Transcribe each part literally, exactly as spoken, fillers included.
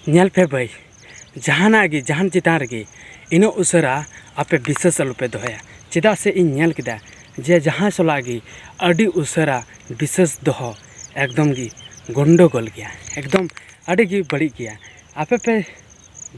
ᱧᱮᱞ ᱯᱮ ᱵᱷᱟᱹᱭ, ᱡᱟᱦᱟᱱᱟᱜ ᱜᱮ, ᱡᱟᱦᱟᱱ ᱪᱮᱛᱟᱱ ᱨᱮᱜᱮ ᱤᱱᱟᱹᱜ ᱩᱥᱟᱹᱨᱟ ᱟᱯᱮ ᱵᱤᱥᱥᱟᱹᱥ ᱟᱞᱚᱯᱮ ᱫᱚᱦᱚᱭᱟ᱾ ᱪᱮᱫᱟᱜ ᱥᱮ ᱤᱧ ᱧᱮᱞ ᱠᱮᱫᱟ ᱡᱮ ᱡᱟᱦᱟᱸᱭ ᱥᱟᱞᱟᱜ ᱜᱮ ᱟᱹᱰᱤ ᱩᱥᱟᱹᱨᱟ ᱵᱤᱥᱥᱟᱹᱥ ᱫᱚᱦᱚ ᱮᱠᱫᱚᱢ ᱜᱮ ᱜᱚᱱᱰᱚᱜᱳᱞ ᱜᱮᱭᱟ, ᱮᱠᱫᱚᱢ ᱟᱹᱰᱤ ᱜᱮ ᱵᱟᱹᱲᱤᱡ ᱜᱮᱭᱟ᱾ ᱟᱯᱮ ᱯᱮ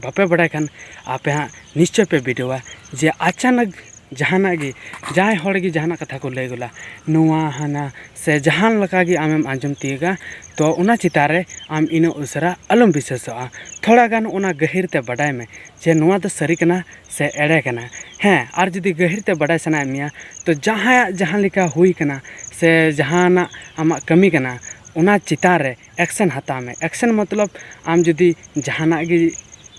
ᱵᱟᱯᱮ ᱵᱟᱲᱟᱭ ᱠᱷᱟᱱ ᱟᱯᱮ ᱦᱟᱸᱜ ᱱᱤᱥᱪᱚᱭ ᱯᱮ ᱵᱤᱰᱟᱹᱣᱟ ᱡᱮ ᱟᱪᱟᱱᱚᱠ ᱡᱟᱦᱟᱱᱟᱜ ᱜᱮ, ᱡᱟᱦᱟᱸᱭ ᱦᱚᱲ ᱜᱮ ᱡᱟᱦᱟᱱᱟᱜ ᱠᱟᱛᱷᱟ ᱠᱚ ᱞᱟᱹᱭ ᱜᱚᱞᱟ, ᱱᱚᱣᱟ ᱦᱟᱱᱟ ᱥᱮ ᱡᱟᱦᱟᱱ ᱞᱮᱠᱟ ᱜᱮ ᱟᱢᱮᱢ ᱟᱸᱡᱚᱢ ᱛᱤᱭᱳᱜᱟ, ᱛᱚ ᱚᱱᱟ ᱪᱮᱛᱟᱱ ᱨᱮ ᱟᱢ ᱤᱱᱟᱹᱜ ᱩᱥᱟᱹᱨᱟ ᱟᱞᱚᱢ ᱵᱤᱥᱥᱟᱹᱥᱚᱜᱼᱟ᱾ ᱛᱷᱚᱲᱟ ᱜᱟᱱ ᱚᱱᱟ ᱜᱟᱹᱦᱤᱨ ᱛᱮ ᱵᱟᱰᱟᱭ ᱢᱮ ᱡᱮ ᱱᱚᱣᱟ ᱫᱚ ᱥᱟᱹᱨᱤ ᱠᱟᱱᱟ ᱥᱮ ᱮᱲᱮ ᱠᱟᱱᱟ᱾ ᱦᱮᱸ, ᱟᱨ ᱡᱩᱫᱤ ᱜᱟᱹᱦᱤᱨ ᱛᱮ ᱵᱟᱰᱟᱭ ᱥᱟᱱᱟᱭᱮᱫ ᱢᱮᱭᱟ, ᱛᱚ ᱡᱟᱦᱟᱸᱭᱟᱜ ᱡᱟᱦᱟᱸ ᱞᱮᱠᱟ ᱦᱩᱭ ᱠᱟᱱᱟ ᱥᱮ ᱡᱟᱦᱟᱱᱟᱜ ᱟᱢᱟᱜ ᱠᱟᱹᱢᱤ ᱠᱟᱱᱟ, ᱚᱱᱟ ᱪᱮᱛᱟᱱ ᱨᱮ ᱮᱠᱥᱮᱱ ᱦᱟᱛᱟᱣ ᱢᱮ᱾ ᱮᱠᱥᱮᱱ ᱢᱚᱛᱞᱚᱵ ᱟᱢ ᱡᱩᱫᱤ ᱡᱟᱦᱟᱱᱟᱜ ᱜᱮ,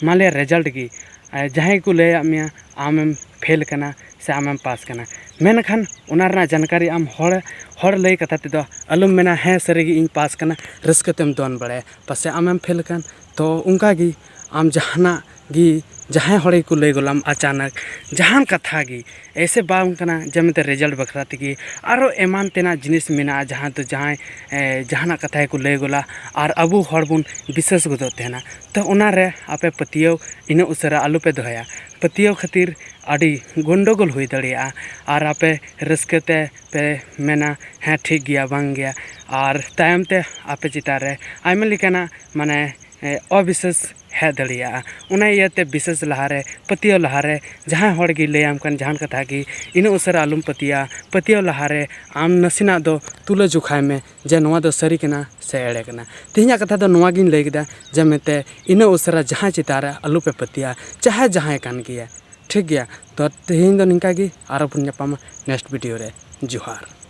ᱢᱟᱱᱞᱤᱭᱟ ᱨᱮᱡᱟᱞᱴ ᱜᱮ, ᱟᱨ ᱡᱟᱦᱟᱸᱭ ᱠᱚ ᱞᱟᱹᱭᱟᱫ ᱢᱮᱭᱟ ᱟᱢᱮᱢ ᱯᱷᱮᱞ ᱠᱟᱱᱟ ᱥᱮ ᱟᱢᱮᱢ ᱯᱟᱥ ᱠᱟᱱᱟ, ᱢᱮᱱᱠᱷᱟᱱ ᱚᱱᱟ ᱨᱮᱱᱟᱜ ᱡᱟᱱᱠᱟᱨᱤ ᱟᱢ ᱦᱚᱲ, ᱦᱚᱲ ᱞᱟᱹᱭ ᱠᱟᱛᱷᱟ ᱛᱮᱫᱚ ᱟᱞᱚᱢ ᱢᱮᱱᱟ, "ᱦᱮᱸ, ᱥᱟᱹᱨᱤᱜᱮ ᱤᱧ ᱯᱟᱥ ᱠᱟᱱᱟ", ᱨᱟᱹᱥᱠᱟᱹ ᱛᱮᱢ ᱫᱚᱱ ᱵᱟᱲᱟᱭᱟ, ᱯᱟᱥᱮᱡ ᱟᱢᱮᱢ ᱯᱷᱮᱞ ᱠᱟᱱ᱾ ᱛᱚ ᱚᱱᱠᱟ ᱜᱮ ᱟᱢ ᱡᱟᱦᱟᱱᱟᱜ ᱜᱮ, ᱡᱟᱦᱟᱸᱭ ᱦᱚᱲ ᱜᱮᱠᱚ ᱞᱟᱹᱭ ᱜᱚᱞᱟᱢ ᱟᱪᱟᱱᱚᱠ ᱡᱟᱦᱟᱱ ᱠᱟᱛᱷᱟ ᱜᱮ, ᱮᱭᱥᱮ ᱵᱟᱝ ᱠᱟᱱᱟ ᱡᱮ ᱢᱮᱱᱛᱮ ᱨᱮᱡᱟᱞᱴ ᱵᱟᱠᱷᱨᱟ ᱛᱮᱜᱮ, ᱟᱨᱚ ᱮᱢᱟᱱ ᱛᱮᱱᱟᱜ ᱡᱤᱱᱤᱥ ᱢᱮᱱᱟᱜᱼᱟ ᱡᱟᱦᱟᱸ ᱫᱚ ᱡᱟᱦᱟᱸᱭ, ᱮ, ᱡᱟᱦᱟᱱᱟᱜ ᱠᱟᱛᱷᱟ ᱜᱮᱠᱚ ᱞᱟᱹᱭ ᱜᱚᱞᱟ ᱟᱨ ᱟᱵᱚ ᱦᱚᱲ ᱵᱚᱱ ᱵᱤᱥᱥᱟᱹᱥ ᱜᱚᱫᱚᱜ ᱛᱟᱦᱮᱱᱟ᱾ ᱛᱚ ᱚᱱᱟᱨᱮ ᱟᱯᱮ ᱯᱟᱹᱛᱭᱟᱹᱣ ᱤᱱᱟᱹᱜ ᱩᱥᱟᱹᱨᱟ ᱟᱞᱚᱯᱮ ᱫᱚᱦᱚᱭᱟ᱾ ᱯᱟᱹᱛᱭᱟᱹᱣ ᱠᱷᱟᱹᱛᱤᱨ ᱟᱹᱰᱤ ᱜᱚᱱᱰᱚᱜᱳᱞ ᱦᱩᱭ ᱫᱟᱲᱮᱭᱟᱜᱼᱟ ᱟᱨ ᱟᱯᱮ ᱨᱟᱹᱥᱠᱟᱹ ᱛᱮ ᱯᱮ ᱢᱮᱱᱟ, "ᱦᱮᱸ, ᱴᱷᱤᱠ ᱜᱮᱭᱟ, ᱵᱟᱝ ᱜᱮᱭᱟ", ᱟᱨ ᱛᱟᱭᱚᱢ ᱛᱮ ᱟᱯᱮ ᱪᱮᱛᱟᱱ ᱨᱮ ᱟᱭᱢᱟ ᱞᱮᱠᱟᱱᱟᱜ, ᱢᱟᱱᱮ, ᱮ, ᱚᱵᱤᱥᱥᱟᱹᱥ ᱦᱮᱡ ᱫᱟᱲᱮᱭᱟᱜᱼᱟ᱾ ᱚᱱᱟ ᱤᱭᱟᱹᱛᱮ ᱵᱤᱥᱥᱟᱹᱥ ᱞᱟᱦᱟᱨᱮ, ᱯᱟᱹᱛᱭᱟᱹᱣ ᱞᱟᱦᱟᱨᱮ, ᱡᱟᱦᱟᱸᱭ ᱦᱚᱲ ᱜᱮ ᱞᱟᱹᱭᱟᱢ ᱠᱟᱱ ᱡᱟᱦᱟᱱ ᱠᱟᱛᱷᱟ ᱜᱮ, ᱤᱱᱟᱹᱜ ᱩᱥᱟᱹᱨᱟ ᱟᱞᱚᱢ ᱯᱟᱹᱛᱭᱟᱹᱜᱼᱟ᱾ ᱯᱟᱹᱛᱭᱟᱹᱣ ᱞᱟᱦᱟᱨᱮ ᱟᱢ ᱱᱟᱥᱮᱱᱟᱜ ᱫᱚ ᱛᱩᱞᱟᱹ ᱡᱚᱠᱷᱟᱭ ᱢᱮ ᱡᱮ ᱱᱚᱣᱟ ᱫᱚ ᱥᱟᱹᱨᱤ ᱠᱟᱱᱟ ᱥᱮ ᱮᱲᱮ ᱠᱟᱱᱟ᱾ ᱛᱮᱦᱮᱧᱟᱜ ᱠᱟᱛᱷᱟ ᱫᱚ ᱱᱚᱣᱟ ᱜᱤᱧ ᱞᱟᱹᱭ ᱠᱮᱫᱟ ᱡᱮ ᱢᱮᱱᱛᱮ ᱤᱱᱟᱹᱜ ᱩᱥᱟᱹᱨᱟ ᱡᱟᱦᱟᱸᱭ ᱪᱮᱛᱟᱱ ᱨᱮ ᱟᱞᱚᱯᱮ ᱯᱟᱹᱛᱭᱟᱹᱜᱼᱟ, ᱪᱟᱦᱮ ᱡᱟᱦᱟᱸᱭ ᱠᱟᱱ ᱜᱮᱭᱟ, ᱴᱷᱤᱠ ᱜᱮᱭᱟ? ᱛᱚ ᱛᱮᱦᱮᱧ ᱫᱚ ᱱᱤᱝᱠᱟ ᱜᱮ, ᱟᱨᱚ ᱵᱚᱱ ᱧᱟᱯᱟᱢᱟ ᱱᱮᱠᱥᱴ ᱵᱷᱤᱰᱤᱭᱳ ᱨᱮ᱾ ᱡᱚᱦᱟᱨ᱾